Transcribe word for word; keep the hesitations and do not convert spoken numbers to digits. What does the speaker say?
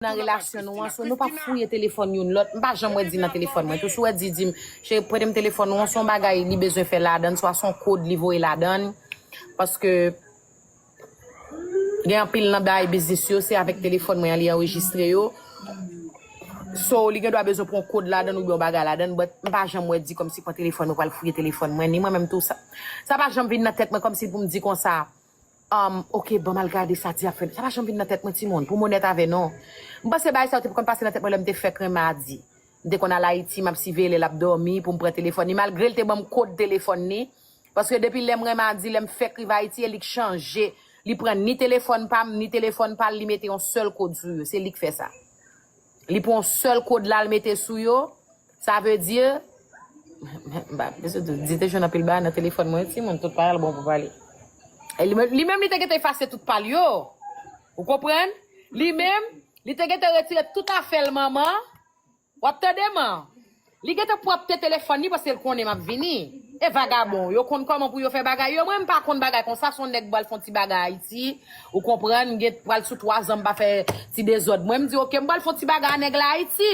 Nan relasyon nou an, so nou pa fouye telefòn youn lòt. M pa janm wè di nan telefòn mwen. Tou si w wè di di m, cheri, prete m telefòn ou an, se yon bagay li bezwen fè ladann, swa se yon kòd li voye ladann. Paske gen anpil nan bagay biznis yo, se avèk telefòn mwen an li anrejistre yo. So, li gen dwa bezwen pran kòd ladann oubyen yon bagay ladann, but m pa janm wè di kòmsi pran telefòn mwen pral fouye telefòn mwen, ni mwen menm tou sa. Sa pa janm vin nan tèt mwen kòmsi pou m di konsa, um, ok, ban m al gade sa di ap fè. Sa pa janm vin nan tèt mwen, timoun, pou m onèt avè nou. M panse bagay sa yo te konn pase nan tèt mwen lè m te fèk renmen Adi. M te konn al Ayiti, m ap siveye lè l ap dòmi pou m pran telefòn li, malgre l te ban m kòd telefòn li. Paske depi lè m renmen Adi, lè m fèk rive Ayiti, e li k chanje. Li pran ni telefòn pa m, ni telefòn pa l, li mete yon sèl kòd sou yo. Se li k fè sa. Li pran yon sèl kòd la, l mete sou yo. Sa vle di, m pa bezwen di, di te jwenn anpil bagay nan telefòn mwen, timoun, tout pa l bon pou pale. E li menm, li menm, li te gentan efase tout pa l yo. Ou konprann? Li menm, li te gentan retire tout afè l manman. W ap tande man? Li gentan pwòpte telefòn li paske l konnen m ap vini. E vagabon, yo konn kòman pou yo fè bagay yo. Mwen, m pa konn bagay konsa, se yon nèg m pral fè yon ti bagay Ayiti. Ou konprann, m gen pral sou twa zan m pa fè ti dezòd. Mwen, m di, ok, m pral fè yon ti bagay a nèg la Ayiti.